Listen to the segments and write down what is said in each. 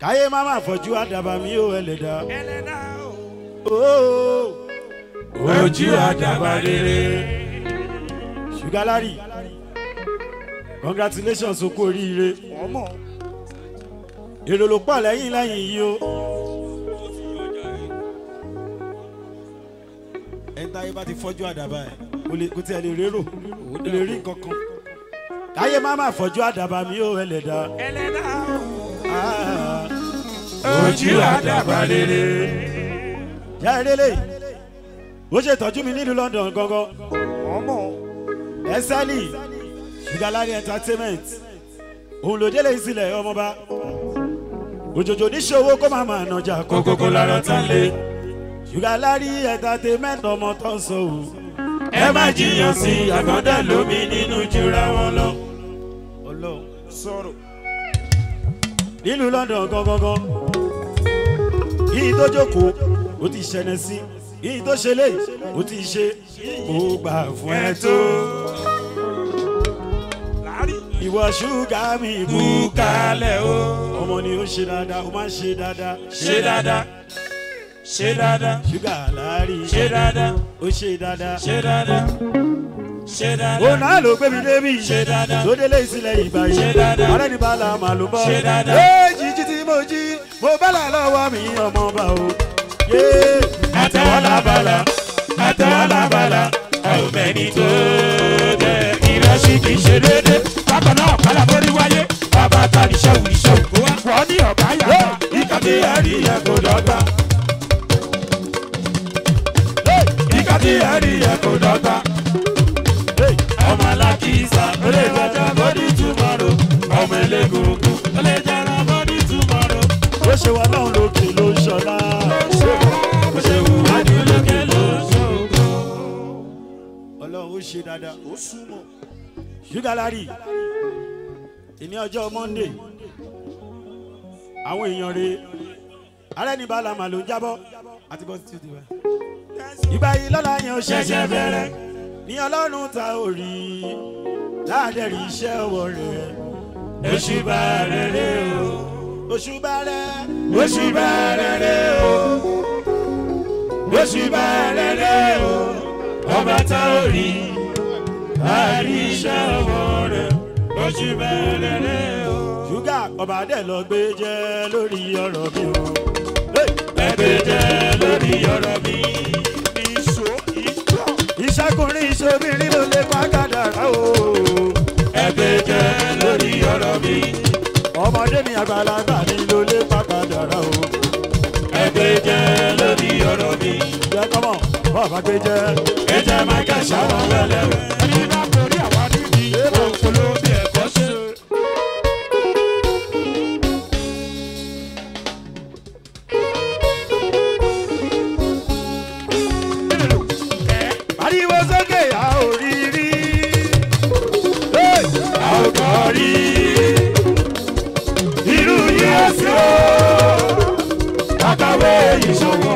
Káyé má má fọ́jú àdàbà mi ò ẹlẹ́dà. Ojú àdàbà rere. Sugar Larry, congratulations, o kú oríire. Èrò ló pọ̀ lẹ́yìn lẹ́yìn yìí o. Ẹni táyé bá ti fọ́jú àdàbà ẹ̀ kò tiẹ̀ lè rérò, kò lè rí nǹkan kan. Káyé má má fọ́jú àdàbà mi ò ẹlẹ́dà. Ojú àdàbà rere. Jẹ́ erélé, ó ṣètọ́jú mi nílùú London gangan. Ẹsẹ́lì Sugar Larry Entertainment òun ló délé ìsìlẹ̀ ọmọba. Òjòjò níṣòwò kó máa máa nàjà kókókó lára tán lé. Sugar Larry Entertainment ọmọ tó ń sọ o. Ẹ má jiyàn sí àgọ́dá lómi nínú jura wọn lọ. Ọlọ́run sọ̀rọ̀. Nílùú London gangan, yìí tó jókòó ó ti ṣẹlẹ̀ sí, yìí tó ṣe léyìí ó ti ṣe, mo gbà fún ẹ tó. Ìwọ ṣúgà mi kú kalẹ̀ o. Ọmọ ni ó ṣe dáadáa, ó máa ń ṣe dáadáa. Ṣe dáadáa, ṣe dáadáa. Sugar Larry ṣe dáadáa, ó ṣe dáadáa. Ṣe dáadáa, ṣe dáadáa. Òun náà ló gbé mi débi. Ṣe dáadáa. Tó délé ìsìlẹ̀ ìgbà yìí. Ṣe dáadáa. Ọ̀rẹ́ ní bala màá ló bọ̀. Ṣe dáadáa. Ee jíjí tí mo jí, mo bala lọ́wọ́ mi ọmọ bá o. Àtẹ̀wọ́ lábala, àtẹ̀wọ́ lábala, a ò mẹ́ni tó dẹ̀. Ìrẹsì kì í ṣe déédéé. Bákan náà kálá borí wáyé. Bàbá ta ní ṣẹ́wù ní ṣẹ́wù kó wá. Wọ́n ní ọ̀gá yàrá. Ìkà tí ẹ rí yẹn kò dọ́gba. Ìkà tí ẹ rí yẹn kò dọ́gba. Ọmọ alákìísà ó lè jọjọ bọ́dí túmọ̀rọ̀. Ọmọ elégungun ó lè jẹran bọ́dí túmọ̀rọ̀. Ó ṣe wà náà lókè ló ń ṣọlá. Ó ṣe wù wájú lókè ló ń ṣògo. Ọlọ́run ó ṣe dáadáa. Sugar Larry, ìní ọjọ́ Monday, àwọn èèyàn rè arẹ́nibàlà mà ló ń jábọ́ àti bọ́ sí ti wá. Ìgbà yìí lọ́la yẹn ó ṣẹ̀ṣẹ̀ bẹ̀rẹ̀ ní Ọlọ́run ta ò rí láàdẹ̀rí iṣẹ́ ọwọ́ rẹ̀. Òṣùbà rere o. Òṣùbà rẹ̀. Òṣùbà rere o. Òṣùbà rere o. Ọba ta ò rí láàrí iṣẹ́ ọwọ́ rẹ̀. Òṣùbà rere o. Sugar ọba dẹ̀ lọ gbé jẹ́ lórí ọ̀rọ̀ mi o. Ẹgbẹ́ jẹ́ lórí ọ̀rọ̀ mi. Ìṣàkùnrin ìṣòbìnrin ló lè pa kádàrá o. Ẹgbẹ́ jẹ́ lórí ọ̀rọ̀ mi. Ọmọdé mi àgbàlagbà mi ló lè pa kádàrá o. Ẹgbẹ́ jẹ́ lórí ọ̀rọ̀ mi. Jẹ́ kọ́mọ̀ bọ́ọ̀bá gbé jẹ́. Ẹjẹ́ máa kẹ́ ṣàwọn wẹ́lẹ́wẹ́. Ẹni bá borí àwa níbi òkòló bí ẹ̀kọ́ ṣe. Pariwo sókè a ò rí rí. A ò kọ́ rí. Irú yìí ó sí o. Àkàwé ìṣòwò.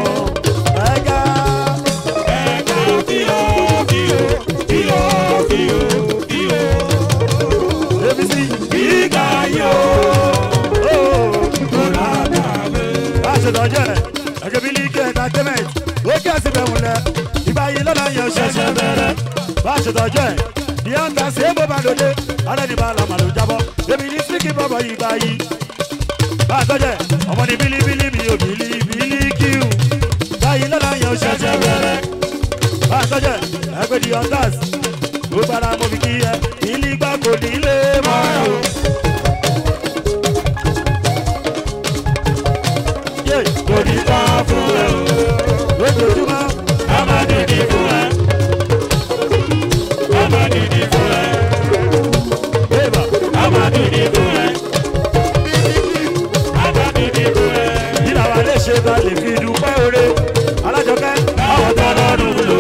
Ẹ̀ka. Ẹ̀ka fíò fíò fíò fíò fíò. ABC. Gíga yóò. Kò lákàwé. Bá a ṣe tọ́jú ẹ̀, ẹ̀jẹ̀ bí Líkì Entertainment, ó kí ẹ̀sìn bẹ̀ wùlẹ̀. Ìgbà yìí lọ́la yẹn ó ṣẹ̀ṣẹ̀ bẹ̀rẹ̀. Bá a ṣe tọ́jú ẹ̀, ní ọ̀ǹda ṣe é bó bá lòdì. Alẹ́ ní bá làmà ló jábọ́. Èmi ní síkì bọ̀bọ̀ ìgbà yìí. Bá a tọ́jú ẹ̀, ọmọ ní bílíbílí mi ò bílíbílí kíù. Ìgbà yìí lọ́la yẹn ó ṣẹ̀ṣẹ̀ bẹ̀rẹ̀. Bá a tọ́jú ẹ̀, ẹgbẹ́ di ọ̀ǹdas. Gbogbo ara mo fi kí ẹ, ìlígbà kò ní lè mọ́ ẹ o. Kò ní tán fún ẹ o. Lójoojúmọ́. A máa dìdì fún ẹ. A máa dìdì fún ẹ. A máa dìdì fún ẹ. A máa dìdì fún ẹ. Kí làwa lè ṣe bá lè fi dúpẹ́ oore? Alájọkẹ́. Àwọn tó lọ́rùn lò.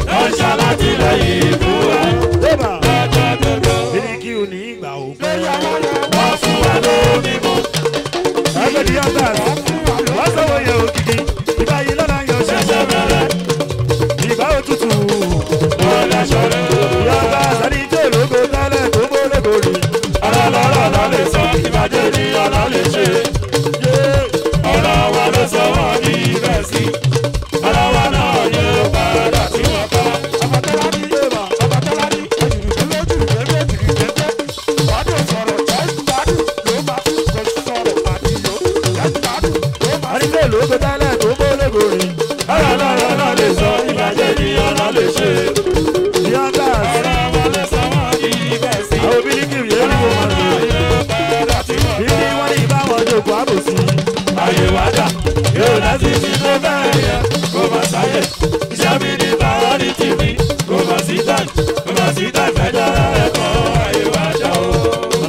Lọ ṣàlátìlẹ́yìn fún ẹ. Lọ́jọ́ gbogbo. Bíríkì ò ní ìgbà òpin. Wọ́n fún wa lómi mu. Ẹgbẹ́ di ọ̀tá. Wọ́n sọ̀rọ̀ yẹn òkìkí. Ìgbà yìí lọ́la yẹn ṣẹ̀ṣẹ̀ bẹ̀rẹ̀. Ìgbà òtútù. Ó lẹ́sọ̀rọ̀. Yọ̀ọ̀bá sani tí ológo tẹ́lẹ̀ tó bó lógo rí. Ọlọ́lọ́rọ̀ ló lè sọ, ìbàjẹ́ ni ọlọ́ lè ṣe.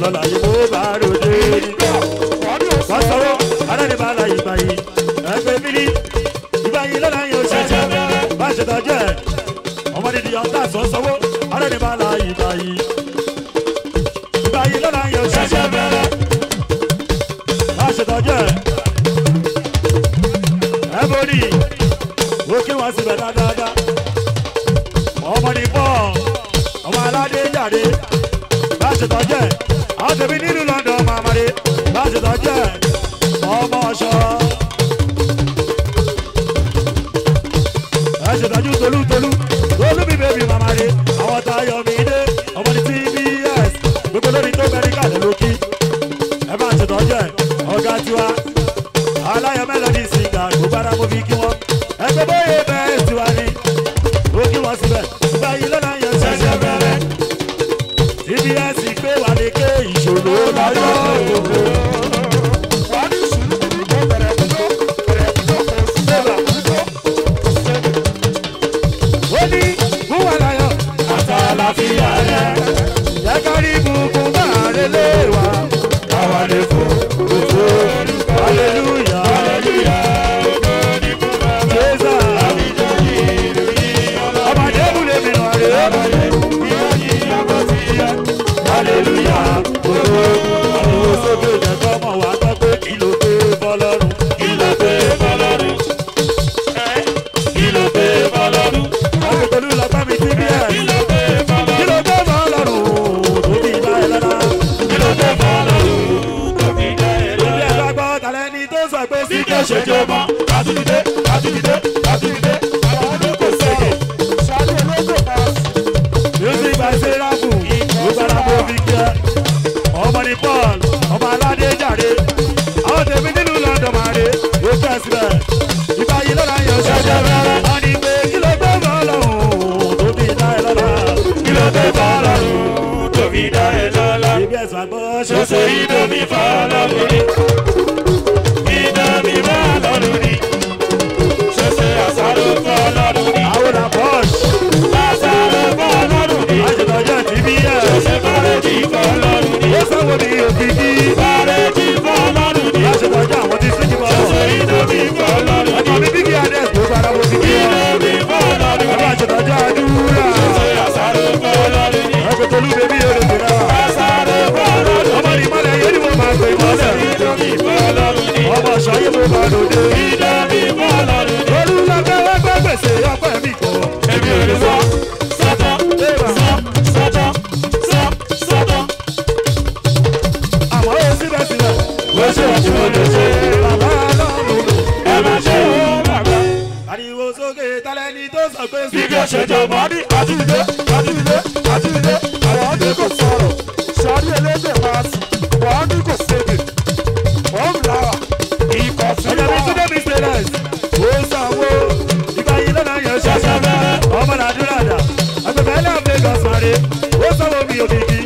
Ọlọ́lá yìí mo bá ròde ní. Wọ́n sọ̀rọ̀ aládìbàlà ìgbà yìí. Ẹgbẹ́ bílí ìgbà yìí lọ́la yóò ṣẹ̀ṣẹ̀ bẹ̀rẹ̀. Bá ṣe tọ́jú ẹ̀. Ọmọ dídì ọ̀tá sọ̀sọ̀wọ́ aládìbàlà ìgbà yìí. Ìgbà yìí lọ́la yóò ṣẹ̀ṣẹ̀ bẹ̀rẹ̀. Bá ṣe tọ́jú ẹ̀. Ẹ̀bọ̀nì ó kí wọ́n síbẹ̀ dáadáa. Ọmọ ní bọ́ ọmọ aládé jáde. Bá ṣe tọ́jú ẹ̀. Àwọn tèmi nílùú London màmá rẹ̀. Bá ṣe tọ́jú ẹ̀. Ọmọ ọ̀ṣọ́. Ẹ ṣètọ́jú Tolú Tolú Tolú mi bèbí màmá rẹ̀. Àwọn Táyọ̀ mi dé ọmọ ní TBS. Gbogbo lórí tó bẹ̀rẹ̀ kàlẹ́ lókì. Ẹ bá ṣètọ́jú ẹ̀. Ọ̀gá tiwa. Aláyọ̀ Melody singer gbogbo ara mo fi kí wọn. Ẹgbẹ́ bóyá bẹ́ẹ̀ tiwa ni. Ó kí wọn síbẹ̀. Ìgbà yìí lọ́la yẹn ṣẹ̀ṣẹ̀ bẹ̀rẹ̀. TBS pé wà ní ké ìṣòro lọ́jọ́ gbogbo. Ó ní fún wa láyọ̀ àtàlàfíà rẹ̀. Jẹ́ ká rí ibùkún bá relé wa. Káwa lè fò òfò. Hallelujah. Jésà. Ọba Jébù lè mìíràn rè é. Hallelujah. Ògo. Ariwo sókè jẹ́ kọ́mọ wa gbọ́ pé kí ló dé fọlọ́run. Kí ló dé fọlọ́run? Kí ló dé fọlọ́run? Akíntolú lọ bá mi TBS. Kí ló dé fọlọ́run? Kí ló dé fọlọ́run? Tó fi dá ẹ lọ́la. Kí ló dé fọlọ́run? Tó fi dá ẹ Bí lọ́lá. ẹ bá gbọ́ tàlẹ́ ni tó sọ pé sí Bí kò ṣe jọ mọ́, kàtúndé, kàtúndé, kàtúndé, kàtúndé kò sẹ́yìn. Music by Serafu, Gbogbo mo fi kí ẹ. Ọmọ ni Paul, ọmọ aládé jàre. Àwọn tèmi nílùú London máa re, ó kẹ́ síbẹ̀. Ìgbà yìí lọ́la yóò ṣẹ̀ṣẹ̀ bẹ̀rẹ̀. Wọ́n ní pé kí ló gbé fọlọ́run tó fi dá ẹ lọ́la. Kí ló dé fọlọ́run? Tó fi dá ẹ lọ́lá. Ibi ẹ̀sùn àgbọ̀ Ṣoṣo ṣoṣo ìdómi fọlọ́run ni. Ìdómi fọlọ́run ni. Ṣoṣo àṣàrò fọlọ́run ni. Àwọn Posh, Àṣàrò fọlọ́run ni. àṣetọ́jọ́ TBS. Ṣoṣo fọ́lẹ́jì fọlọ́run ni. Ó sanwó ní òfin kí. Fọ́lẹ́jì fọlọ́run ni. Àṣetọ́jọ́ àwọn tí síkì bọ̀. Ṣoṣo ìdómi fọlọ́run Ọmọ ni. mi bíbí Adés ló gbára mo fi kí ọ. Ìdómi fọlọ́run Ọmọ ni. àṣetọ́jọ́ àdúrà. Ṣoṣo àṣàrò fọlọ́run ni. Ẹgbẹ́ Tolú bèbí olùgbé náà. Àṣàrò fọlọ́run Ọmọ ni. ní ìmọ̀lẹ̀ yé ni mo máa pè mọ́lẹ̀. Ìdómi fọlọ́run ni. Ọmọ ṣayé mo máa lòdì. Ìdómi fọlọ́run ni. Olúlọ́gbẹ́ wá gbọ́ gbèsè ọpẹ́ mi kọ́. Èmi ò lè sọ, sọ́tọ̀, sọ, sọ́tọ̀, sọ, sọ́tọ̀. Àmọ́ ó síbẹ̀síbẹ̀. Ó ṣe tí mo lè ṣe. Bàbá ọlọ́run lò. Ẹ má ṣe o bàbá. Ariwo sókè tálẹ́ ni tó sọ pé Bí kò ṣe jọ mọ́ ní Àtúndé, àtúndé, àtúndé, àwọn ní kò sọ̀rọ̀, sọ́rí elédè máa sùn, wọ́n ní kò sébè, wọ́n ń lára, ìkọ̀tún Ọjọ́ mi wà. Túndé mi stainless. Ó sanwó. Ìgbà yìí lọ́nà yẹn ṣẹ̀ṣẹ̀ bẹ̀rẹ̀. Ọmọ Nàdúrà dà. Agbègbè ẹlẹ́ of Lagos mare. Ó sanwó mi òkìkí.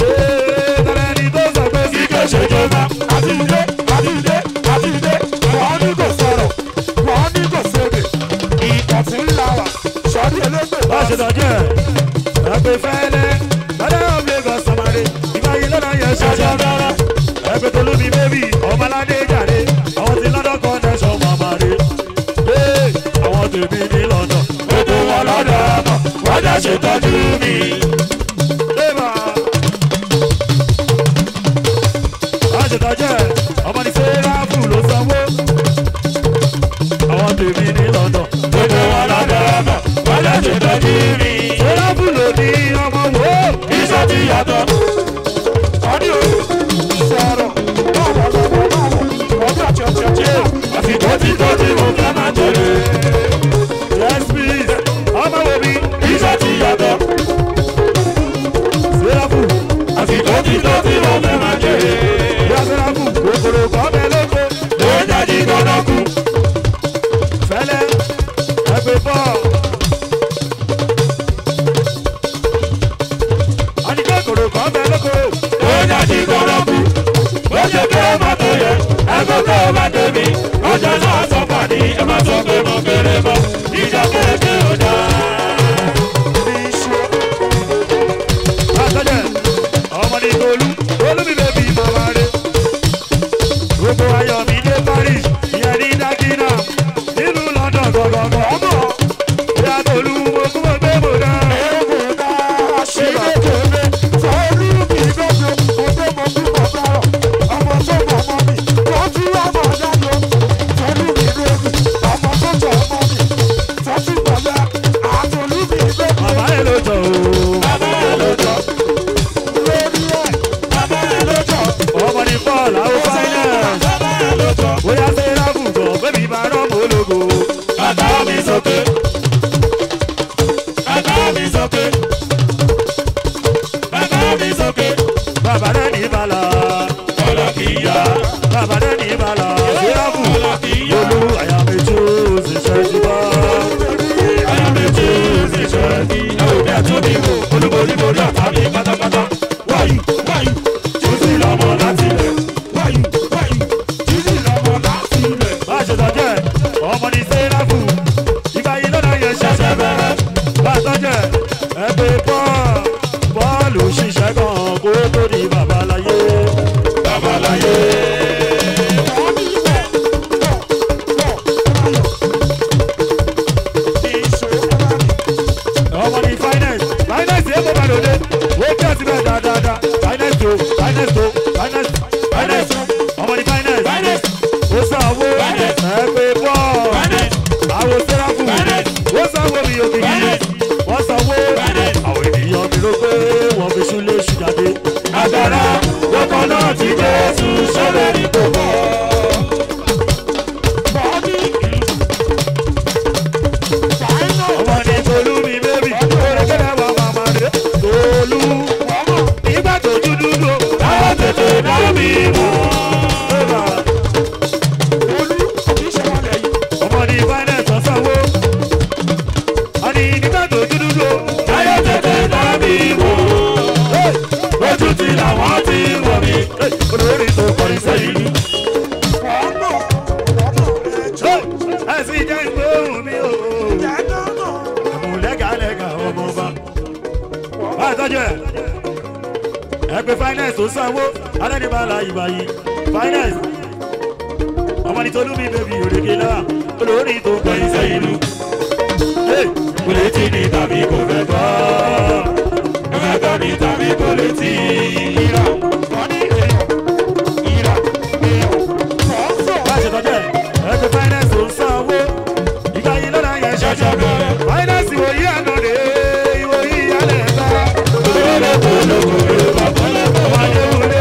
Ee tálẹ́ ni tó sọ pé bí kò ṣe jọ mọ́. Àtúndé, àtúndé, àtúndé, wọ́n ní kò sọ̀rọ̀, wọ́n ní kò sébè, ìkọ̀tún lára, sọ́rí elédè Bá máa ṣe sùn. tọ́jú ẹ̀. Ẹgbẹ́ fẹ́lẹ́. Fẹ́lẹ́ of Lagos mare. Ìgbà yìí lọ́nà yẹn ṣẹ̀ṣẹ̀ bẹ̀rẹ̀. Ẹgbẹ́ Tolú mi bébì. Ọmọládé jàre. Àwọn ti London connection màmá re. Ee àwọn tèmi ní London. Gbogbo wọn lọ́dọ̀ ọmọ, wọ́n dẹ̀ ṣètọ́jú mi. Eba. Bá ṣe tọ́jú ẹ̀. Ọmọ ní Sẹ́ráfù ló sanwó. Àwọn tèmi ní London. Gbogbo wọn lọ́dọ̀ ọmọ, wọ́n dẹ̀ ṣètọ́jú mi. Sẹ́ráfù ló ní ọmọ wo. Iṣẹ́ ti yàtọ̀, Ọdí o, sọ̀rọ̀, báwo lọ́wọ́ báwo, ọdún àti ọtí ọtí náà. àsìkò tí tó tí mo fẹ́ máa jèrè. Yes please. Ọmọ wo mi? Iṣẹ́ ti yàtọ̀, Sẹ́ráfù. àsìkò tí tó tí mo fẹ́ máa jèrè. Ìyá Sẹ́ráfù. Kòkòrò kọ́ bẹ lóko. Ló jẹ́ jí gbọ́dọ̀ kú. Fẹ́lẹ́. Ẹgbẹ́ bọ́ọ̀. Àní kòkòrò kọ́ bẹ lóko. Ló jẹ́ jí gbọ́dọ̀ kú. Bó ṣe kéré má tó yẹ, ẹgbẹ́ tó bá débi. Ọjọ́ náà sọ pàdé, ẹ má sọ pé mo kéré mọ́. Ìjọ kéèké ò dáa. Ní iṣu Àtọ́jẹ́. Ọmọ ní Tolú. Tolú mi bàlá. Ọlọ́kìyà. Bàbá dẹ́ni bàlá. Sírọ́fù. Ọlọ́kìyà. Olú àyàmẹ́jú ṣiṣẹ́ ti bọ́. Àyàmẹ́jú ṣiṣẹ́ ti bọ́. Òbí àtúndì wò olúborí borí ọ̀tá mi pátápátá. Wáyù wáyù jùsí lọ́mọ láti ilẹ̀. Wáyù wáyù jùsí lọ́mọ láti ilẹ̀. Má ṣe tọ́jú ẹ̀, ọmọ ní sẹ́ráfù. Ìgbà yìí lọ́nà yẹn ṣẹ̀ṣẹ̀ bẹ̀rẹ̀. Má tọ́jú ẹ̀, ẹ pé Pọ́ọ̀lù ṣiṣẹ́ gan kó tó di babaláyé. Babaláyé. Ọmọ ní finance, finance yẹn kó bá lòdì. Ó kí ọtí bẹ́ẹ̀ dáadáa. Finance o, finance o, finance, finance. Ọmọ ní finance. Finance. Ó sanwó. Finance. Ẹ pé Pọ́ọ̀lù. Finance. Àwọn sẹ́ráfù. Finance. Ó sanwó mi òkìkí. Finance. Wọ́n sanwó. Finance. Àwọn ènìyàn mi ló pé wọ́n fi ṣúlé ṣùjáde. Agbára lọ́kọ̀ náà ti Jésù ṣẹlẹ̀ ní gbogbo. Ọmọ ní Tolú mi bébì, orékèlè wà màmá rẹ̀. Tolú nígbà tó dúdú lò, Táwọn tètè dá mi mọ̀. Ọmọ ní finance ọ̀sánwó. Àní nígbà tó dúdú lò, Táyọ̀ tètè dá mi mọ̀. Ojú ti làwọn ti wọ̀ mí. Olórí tó kọrin sẹ́yìn lù. Ẹ sì jẹ́ ìgbóhùn mi o. Ẹ̀mú lẹ́gàlẹ́gà ọmọ ọba. Bá a tọ́jú ẹ̀. Ẹ pé finance tó sanwó, alẹ́nibàlà ìbàyí. Finance. Ọmọ ní Tolú mi bèbí òrèké náà. Olórí tó kọrin sẹ́yìn lù. Kò lè tí ní tàbí kò fẹ́ gbọ́. Kò fẹ́ gbọ́ ní tàbí kò lè tí. Bá a ṣe tọ́jú ẹ̀. Ẹ pé finance tó sanwó. Ìgbà yìí lọ́la yẹn ṣẹ̀ṣẹ̀ bẹ̀rẹ̀. Finance ìwòyí àná rèé, ìwòyí alẹ́ ta. Ọmọ Adéwúlé,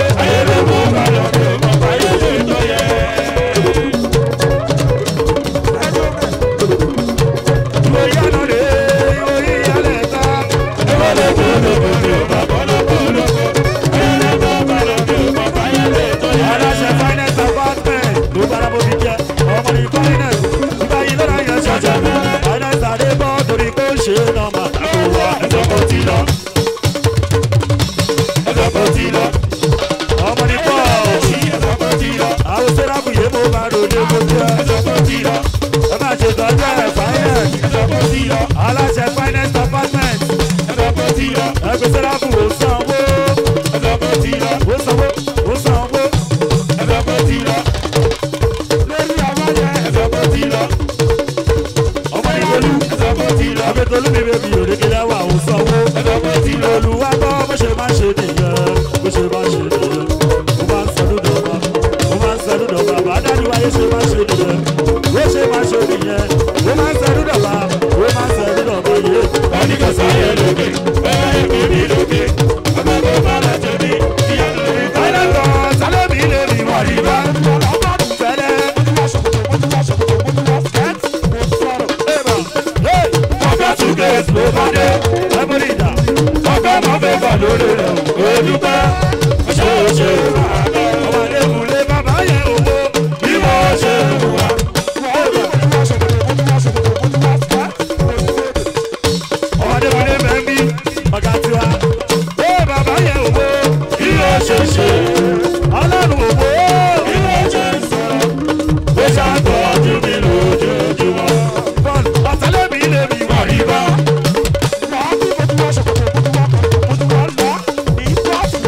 ìwòyí àná rèé, ìwòyí alẹ́ ta. Aláṣẹ finance apartment ló bára bó fi jẹ ọmọ ní finance ìgbà yìí lọ́la yẹn ṣẹ̀ṣẹ̀ bẹ̀rẹ̀. Finance àdébọ̀ torí pé ó ṣe é nọ́mbà tó wà. Ọmọ ní Paul, àwọn sẹ́ráfù yìí mo bá ròde mo jẹ́. Ẹ má ṣe tọ́jú ẹ̀ finance. Aláṣẹ finance apartment ẹgbẹ́ sẹ́ráfù ò sanwó, ó sanwó, ó sanwó. Ọmọ ní Tolú, ọbẹ̀ Tolú mi bèbí òrèké lẹ́wà ò sanwó. Olúwa gbọ́ bó ṣe máa ń ṣe nìyẹn, bó ṣe máa ń ṣe nìyẹn. Mo máa ń sọ dúdú ọba, mo máa ń sọ dúdú ọba, bàdá ni wáyé ṣe máa ń ṣe nìyẹn. Bó ṣe máa ń ṣe nìyẹn, mo máa ń sọ dúdú ọba, mo máa ń sọ dúdú ọba yé. Fẹ́lẹ́tọ̀ Sálẹ́mì lè mi wọ̀ rí bá. Fẹ́lẹ́ ẹ̀bà, hey! Ọ̀gá tún gẹ̀ẹ́sì ló bá dé. Ẹ̀bùrì ìjà, Ọ̀gá máa fẹ́ bà lórí rẹ̀ olùpẹ́. Ṣé o ṣe wà lọ? ọmọ Adéwúlé bàbá yẹn owó. Bí wọ́n ṣe wà. Ọmọ Adéwúlé bẹ́ẹ̀ bí ọ̀gá tiwa. Ó bàbá yẹn owó. Bí wọ́n ṣe ṣe. Ọlọ́run owó. Bí wọ́n ṣe sọ̀rọ̀. Ó ṣàtọ́jú mi lójoojúmọ́. Bọ́ọ̀lù ọ̀sálẹ́mì lè mi wọ̀ rí bá.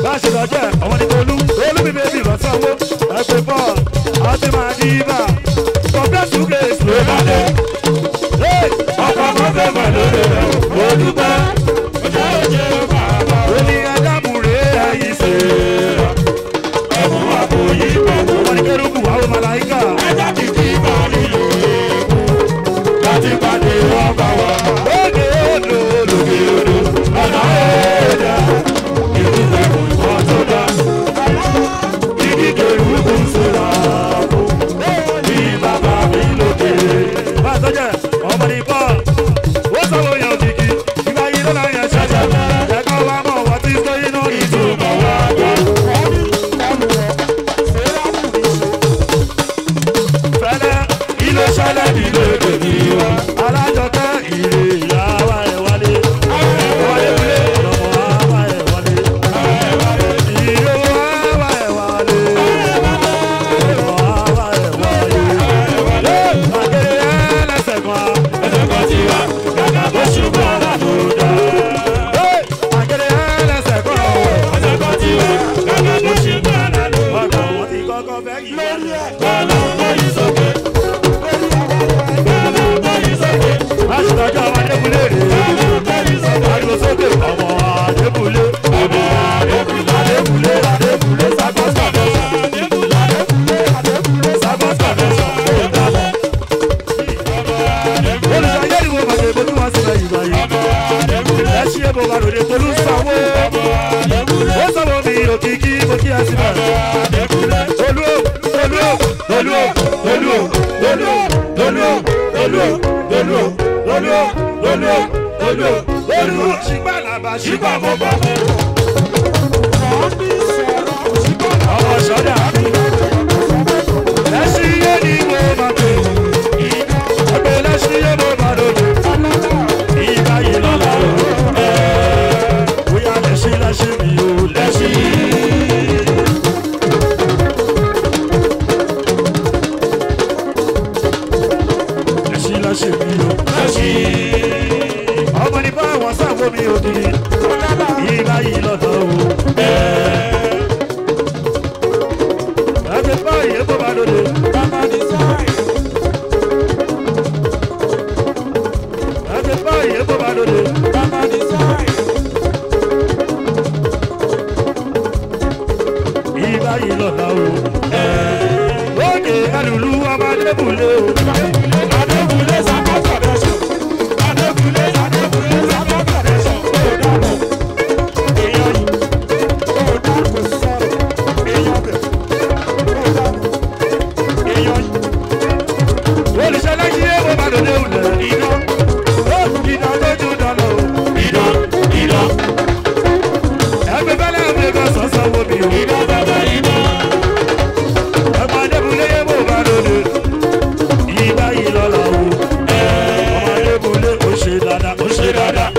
Bá a ṣe lọ jẹ́ ọmọ ní Tolú. bàbá Adékúnlé. Olú olú olú olú olú olú olú olú olú olú olú olú. Ṣìgbàlàbà Ṣìgbàmọ́gbà. Ọmọ sọ́dà. Lẹ́sìn yé ni mo máa pè. Ẹgbẹ́ lẹ́sìn yé mo máa lòdì. Ìgbà yìí lọ́la o. Bóyá lẹ́sìn lẹ́sìn mi ò lẹ́sìn. Lẹ́sìn lẹ́sìn mi ò lẹ́sìn. Ọmọ ní báwọn sáfọ́ mi ò kiri. Ìgbà yìí lọ́la o. Ẹgbẹ́ báyìí mo máa lòdì. Ẹgbẹ́ báyìí mo máa lòdì. Ìgbà yìí lọ́la o. Òkè alùlù ọmọ Adébúlé o. Adékúnlé sábà kọ̀dẹ̀ṣọ̀. Adékúnlé Adékúnlé sábà kọ̀dẹ̀ṣọ̀. Ó dàbọ̀. Èèyàn yìí. Ó dàbọ̀ sọ̀rọ̀. Èèyàn bẹ̀. Ó dàbọ̀. Èèyàn yìí. Olùṣọ́lá yìí mo máa lòdì òlẹ̀. Iná. Ó ìdá lójú dáná o. Iná. Iná. Ẹgbẹ́ bẹ́lẹ̀ mi kan sọ̀sọ̀ wo mi o. Iná bàbá iná. Ẹgbẹ́ Adébúlé yé mo máa lòdì. Ìgbà yìí lọ́la o. Ọmọ Adébúlé ó ṣe dáadáa. Ó ṣe dáadáa.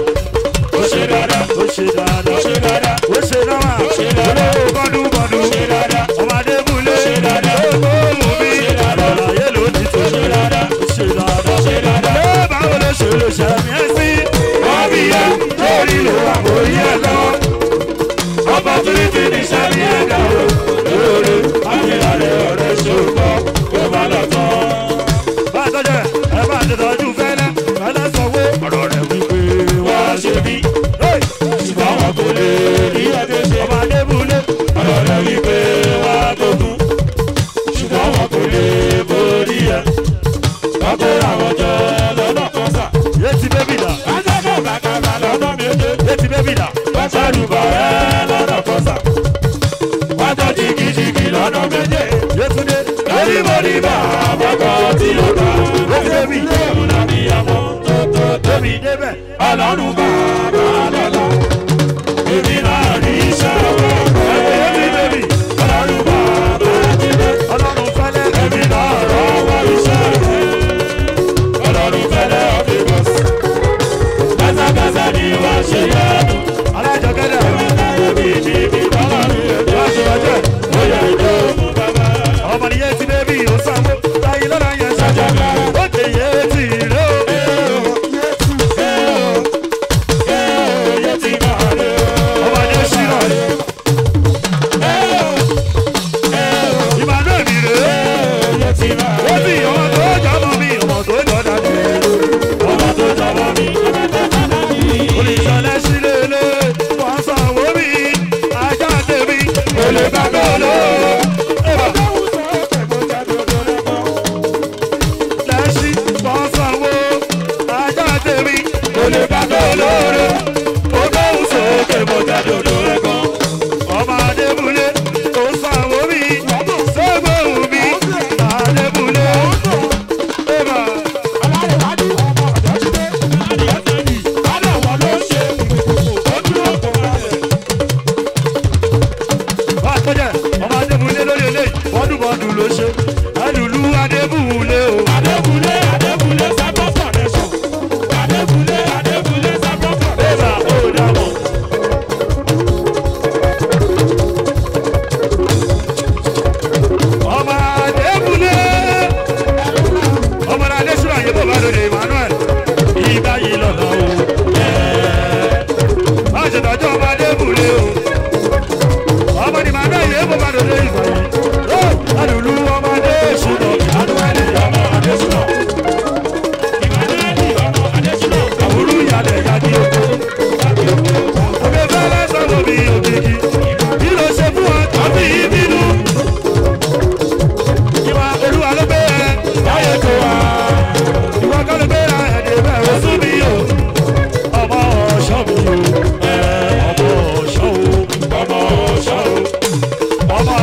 Ó ṣe dáadáa. Ó ṣe dáadáa. Ó ṣe dáadáa. Ó ṣe náwà. Ó ṣe dáadáa. Olówó bọ́dún bọ́dún. Ó ṣe dáadáa. Ọmọ Adébúlé. Ó ṣe dáadáa. Ó gbóhùn mi. Ó ṣe dáadáa. Àlàyé ló ti tó. Ó ṣe dáadáa. Ó ṣe dáadáa. Ó ṣe dáadáa. Ẹ báwo ló ṣe lè ṣe mí ẹ́ sí? Wọ́n bí yẹ lórí lò àbórí ẹ̀ lọ. Opportunity ní sẹ́mi ẹ̀dá o. Lóore, májèlé ọ̀rẹ́ ṣòkò, kó má lọ tán. Bá a tọ́jú ẹ̀, ẹ bá a tọ́jú fẹ́lẹ́, fẹ́lẹ́ sanwó. Ọ̀rọ̀ rẹ̀ wípé Wá ṣe bí, Hey! ṣùgbọ́n wọn kò lè rí ẹgbẹ́ ṣe. Ọmọ Adébúlé. Ọ̀rọ̀ rẹ̀ wípé wá gbógun, ṣùgbọ́n wọn kò lè borí ẹ. Wọ́n kó àwọn jọ lọ́nà kan sà. Yéti bébì dà. Wọ́n jẹ́ bàkàbà lọ́nà méje. Yéti bébì dà. Wọ́n ṣàlùbọ̀ ẹ́ lọ́nà kan sà. Wọ́n tọ́ jìgìjìgì lọ́nà méje. Yétúndé. Lórí mo ní bàbá kan tí ó bá. Yéti bébì. Òun làbí àmọ́ tó tó Bébì débẹ̀. Ọlọ́run bàbá lọ́la. Èmi náà rí iṣẹ́ ọwọ́ Ẹgbẹ́ rẹ̀. Yéti bébì. Ọlọ́run bàbá jíde. Ọlọ́run fẹ́lẹ́. Èmi náà rọ́wọ́ iṣẹ́ rẹ̀. Ọlọ́run fẹ́lẹ́ ọ̀fíìsì. Kẹ́sàkẹ́sà ni wàá ṣe yẹnu. Alájọgẹ́dẹ̀. Èmi ní ibi tọ́lọ́run Wá ṣe wájú ẹ̀. Ó yẹ ìjọ fún bàbá. Ọmọ ni Yéti bébì ó sanwó. Táyé lọ́la yẹn ṣàjọba. Òkè Yéti rè o.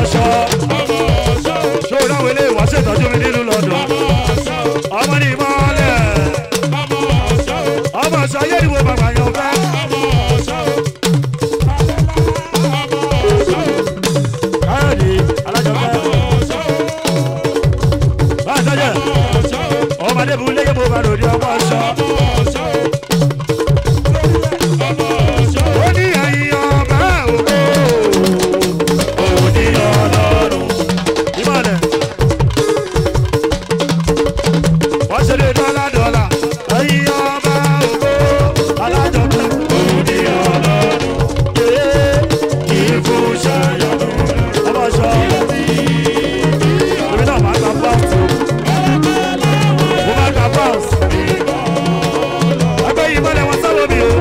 ọ̀ṣọ́. Ṣé o dáwọ́ ilé ìwà ṣètọ́jú mi nílùú London? Ọmọ ní ìmọ̀lẹ̀. Ọmọ ọ̀ṣọ́ ayé ìwò bàbá yàn fẹ́. Káyọ̀dé alájọpẹ́. Bá a sọ́jẹ̀, ọmọdé bu léyìn mo bá lòdì ọmọ ọ̀ṣọ́. Ó ní ẹ̀yìn ọba ògo, òun ní Ọlọ́run. Ìmọ̀lẹ̀. Wọ́n ṣe lé dọ́là dọ́là. Ẹ̀yìn ọba ògo, alájọpẹ́, òun ní Ọlọ́run. Ee, kì í fún ṣayọ̀dún. Ọmọ ọ̀ṣọ́. Èmi náà máa gba pounds o. Mo máa gba pounds. Ẹgbẹ́ ìmọ̀lẹ̀ wọn sáwọ́ mi o.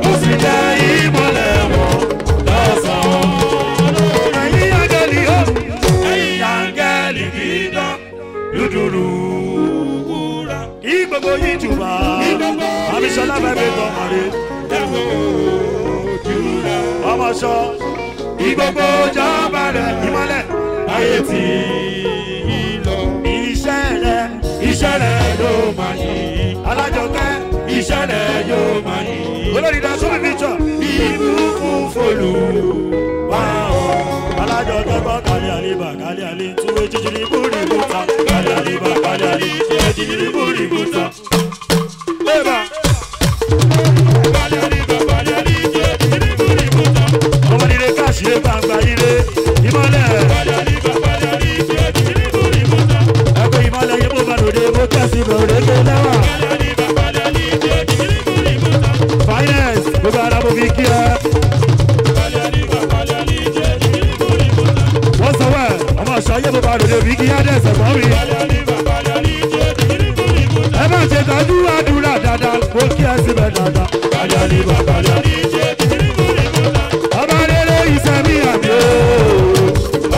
Mo sì jẹ́ ìmọ̀lẹ̀ wọn lọ́sàn-án. Ẹ̀yin áńgẹ́lì o. Ẹ̀yin áńgẹ́lì dídán dúdúrú wúrà. Kí gbogbo yín jùbà. Àmísọ́lá bẹ́ẹ̀ mi tọ́ mọ̀rẹ́. Ọmọ sọ. Kí gbogbo jọba rẹ̀ ìmọ̀lẹ̀. Ayé tí iṣẹ́ rẹ̀ iṣẹ́ rẹ̀ ló máa yí. Alájọkẹ́ iṣẹ́ rẹ̀ yóò máa yí. Olórí dá sómi píṣọ̀. Ìbùkún fòlù wá o. Alájọkẹ́ gbọ́ kálí àlíbà kálí àlí túwé jíjírí búrí búta. Kálí àlíbà kálí àlí túwé jíjírí búrí búta. Bébà. Ọmọ nílé káàsì lé gbangba ire ìmọ̀lẹ̀. Ẹgbẹ́ ìmọ̀lẹ̀ yìí mo bá lòdì mo kẹ́sì lòdì tó lẹ́wà. Finance gbogbo ara mo fi kí ẹ. Wọ́n sọ wẹ̀ ọmọ ọ̀ṣọ́ yé mo bá lòdì òbí kí á dẹ̀ sẹ̀gbọ́n mi. Ẹ má ṣe tọ́jú àdúrà dáadáa mo kí ẹ síbẹ̀ dáadáa. Ọba rere ìsẹ̀mí àbí o.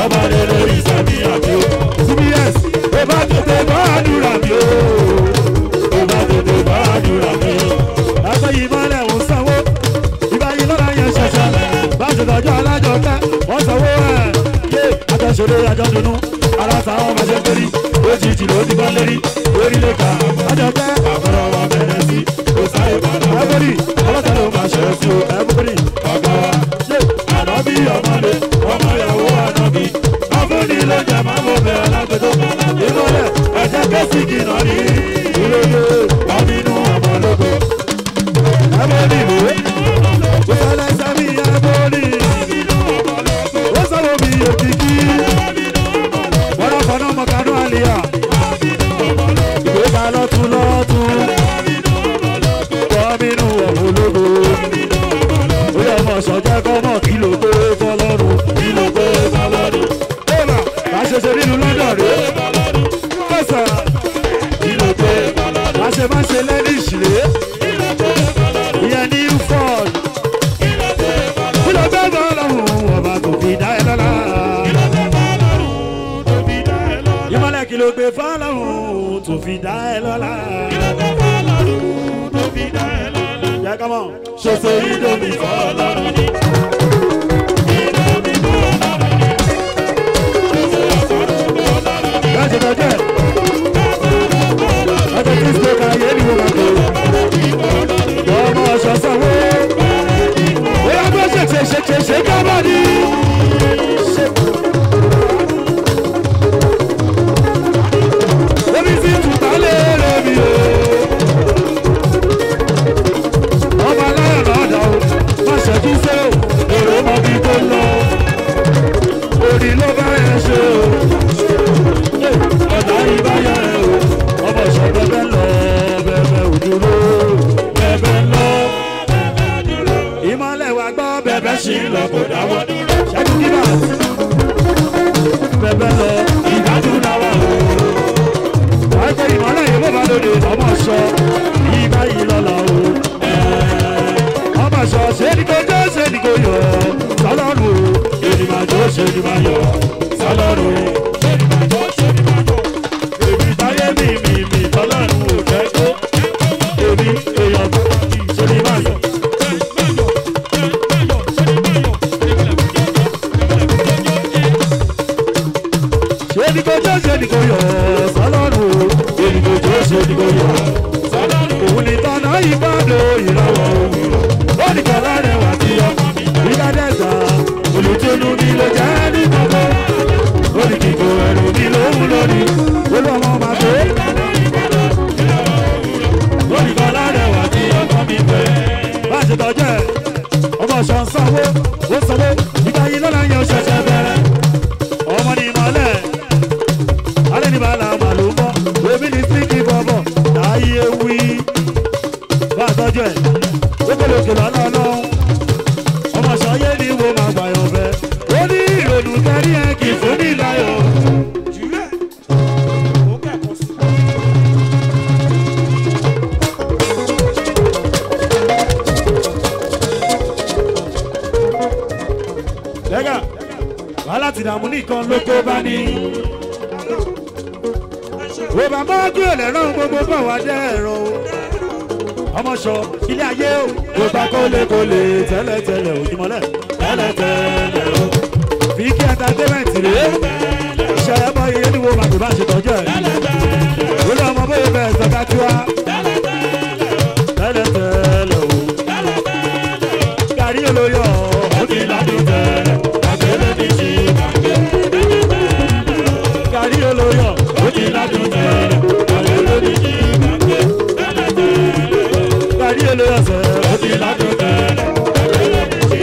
Ọba rere ìsẹ̀mí àbí o. CBS ó bá tètè bá àdúrà mi o. Ó bá tètè bá àdúrà mi o. Ẹgbẹ́ yìí mọ́lẹ̀ ń sanwó. Ìgbà yìí lọ́la yẹn ṣẹ̀ṣẹ̀. Bá ṣe tọ́jú alájọkẹ́, wọ́n sanwó ẹ̀. Yé àjọṣeré àjọdùnú. Ara táwọn máa ṣe pérí. Òjijì ló ti bọ́ lérí. Lórí lè kà. Àjọkẹ́ àkọ́rọ̀ wa bẹ̀rẹ̀ sí. Kò sáyé padà. Ẹ̀bùrì ọlọ́tẹ̀ ló máa ṣe sí o. Ẹ̀bùrì ọ̀gá wa. Yé ànábì ọmọdé ọmọ ìyàwó ànábì. Afúnni ló jẹ máa mú bẹ alágbèdó. Ìmọ̀lẹ̀ ẹ̀jẹ̀ kẹ́sì kìnnà ní ìròyìn wàmínú ọmọ lógo. Ẹ̀bùrì ìwé. Ìfẹ́lẹ́ sẹ́mi ẹ̀bùrì. Ó sọ̀rọ̀ mi òkìkí. Wọ́n fọ́nà mọ̀kánú àlìyà. Ìgbéga lọ́tún lọ́tún. Wàmínú ọmọ lógo. Ó yẹ ọmọ sọ̀jẹ́ kọ́mọ̀ kí ló gbé fọlọ́run. Kí ló gbé fọlọ́run. Bẹ́ẹ̀ni, bá ṣe ṣe nínú London rèé. Kẹsàn-án. Kí ló gbé fọlọ́run. Bá ṣe máa ṣe lẹ́ní ìṣìlẹ̀. Ìyẹn ní Ford. Kí ló gbé fọlọ́run? Ọba kò fi dá ẹ lọ́lá. Ìmọ̀lẹ̀ kí ló gbé fọlọ́run tó fi dá ẹ lọ́lá. Jẹ́ ká mọ̀. Ṣoṣo ìdómi fọlọ́run ni. Láti tọ́jú ẹ̀. Ọjọ́ Kristo ka yé ni mo máa tó. Ọmọ ọ̀ṣọ́ sanwó. Bóyá bó ṣe ṣe ṣe ṣe ṣe kábọ̀ ni. Omi sì tùtà lé lómi o. Ọba aláyọ̀ lọ́dọ̀ o. Má ṣẹ́jú sí o. Èrò mọ bí tó lọ. Orí ló bá ẹ ṣe o. Ọ̀tá ìbáyà ẹ o. Ọmọ ọ̀ṣọ́ bẹ́ẹ̀ lọ bẹ́ẹ̀ ò dúró. Bẹ́ẹ̀ lọ. Ìmọ̀lẹ̀ wa gbọ́ bẹ́ẹ̀ sí lọ kò dáwọ́ dúró. Ṣẹ́gun kíbà. Bẹ́ẹ̀ lọ ìdájú náà wà o. Àìpé ìmọ̀lẹ̀ yìí ló bá lóde ọmọ ọ̀ṣọ́. Ìgbà yìí lọ́la o. Ọmọ ọ̀ṣọ́ ṣé ni kò jó ṣé ni kò yọ̀ sọlọ́run o. Èmi máa jó ṣé ni máa yọ̀ sọlọ́run o. Èmi táyé mi mi mi tọ́lọ́run ò jẹ́ kó. Èmi èèyàn ṣe ni máa yọ̀. kò yọ̀ sọ́lọ́run o. Èmi kò jó ṣe ni kò yọ̀ sọ́lọ́run. Òun ni tọ́nà ìbádò ìràwọ̀ òwúrọ̀. Ó ní kọ́lá rẹ̀ wá sí ọmọ mi. Ìdádẹ́sà olùtúnú mi ló jẹ́ ní gbogbo. Ó ní kíkó ẹrù mi lóhùn lórí. Olú ọmọ máa tó. Ó ní kọ́lá rẹ̀ wá sí ọmọ mi pé. Bá a ṣe tọ́jú ẹ̀, ọmọ ṣan sanwó, ó sanwó, ìgbà yìí lọ́la yẹn ó ṣẹ̀ṣẹ̀ bẹ̀rẹ̀. Ọmọ ní ìmọ̀lẹ̀, alẹ́ ní bàálà màlúù mọ́, èmi ní síkì bọ̀bọ̀, láyé wí. Bá a tọ́jú ẹ̀, ó kò lè kìlọ̀ lọ́lọ́run. Ọmọ ṣayé ni wo máa gbàyàn fẹ́. Ó ní ìrònú kẹ́rí ẹ̀ kì í fún ní láyọ̀. Lẹ́gà, wàhálà ti dààmú nìkan ló kó bá ní. Òbá máa gbé ẹlẹ́rán gbogbo bọ̀ wá dẹ́ ẹ̀rọ o. Ọmọ sọ ilé ayé o. Kò bá kólékólé tẹ́lẹ̀tẹ́lẹ̀ òjìmọ́lẹ̀ tẹ́lẹ̀tẹ́lẹ̀ o. Fíkì entertainment rèé. Ìṣẹ̀lẹ̀ bọ́ iye ni wo màgbé bá ṣe tọ́jú ẹ̀. Olú ọmọ bóyá bẹ́ẹ̀ sọ ká tiwa. Tẹ́lẹ̀tẹ́lẹ̀ o. Gàrí olóyọ̀ ó ti ládùn tẹ́lẹ̀. Àgbélé ní ṣì kàgbé. Gàrí olóyọ̀ ó ti ládùn tẹ́lẹ̀. Àgbélé ní ṣì kàgbé. Gàrí olóyọ̀ sẹ́ ó ti ládùn tẹ́lẹ̀. Àgbélé ní ṣì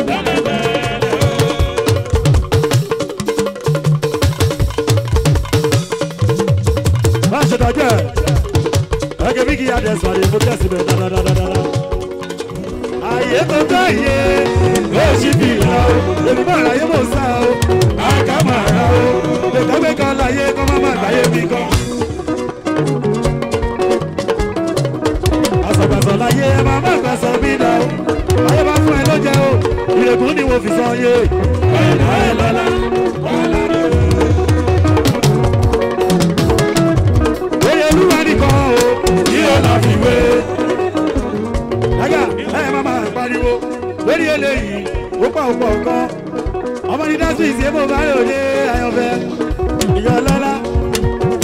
kàgbé. Má ṣe tọ́jú ẹ̀. Ẹgẹ́ bí kì í adẹ̀ sọ̀rọ̀ èmo tẹ̀sí bẹ̀ dáadáa. Ayé tó tọ́ iye, ó sì fi lọ o. Èmi máa ráyé mò ń sá o. Àká máa ra o. Gbẹ̀gbẹ́ kan láyé kọ́ má má gbáyé mi kan. Àsọ̀gbàsọ̀ láyé ẹ máa má gbàsọ̀ mí lọ. Ayé bá fún ẹ lóúnjẹ o. Ìrègùn ni mo fi sọ yé. Ẹ̀dá ẹ̀ lọ́la. Oyè Olúwa nìkan o, kí ó lọ fi wé. Ẹ̀yà ẹ̀ máa máa pariwo lórí eléyìí, ó pọ̀ ó pọ̀ nǹkan. Ọmọ ní dásù ìṣe mo bá ròde ayọ̀fẹ́. Ìyá ọlọ́lá,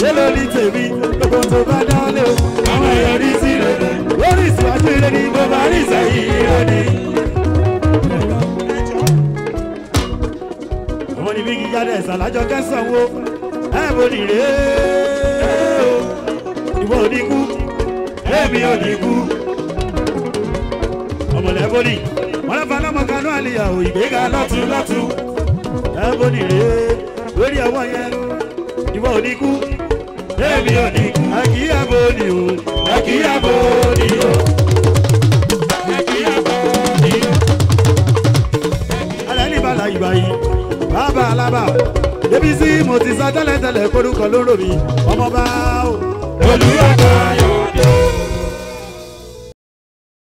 èlò ní tèmi, gbogbo tó bá dánlé o. Àwọn èèyàn rí sí rere, lórí ìsíwájú ire ni mo bá rí ìsẹ̀yìn ire ni. Ọmọ ní bíkí jáde ìsàlájọ kẹsàn-án wo, ẹ̀ mo nì rèé o. Ìwọ ò ní kú, èmi ò ní kú. Ọmọlẹ́bọ̀nì, wọ́n lọ́fà lọ́mọ kanú àlìyàwó ìgbéga lọ́tún lọ́tún. Ẹ̀bọ̀nì rèé lórí ọwọ́ yẹn, ìwọ ò ní kú, èmi ò ní kú. Ẹ̀kíyàbọ̀nì o, ẹ̀kíyàbọ̀nì o. Ẹ̀kíyàbọ̀nì o. Alẹ́ ní bàlá ìgbà yìí, bàbá alábà, débi sí mo ti sọ tẹ́lẹ̀tẹ́lẹ̀ korúkọ lóró mi, ọmọ bá o. Olúwa kayọ̀ dé.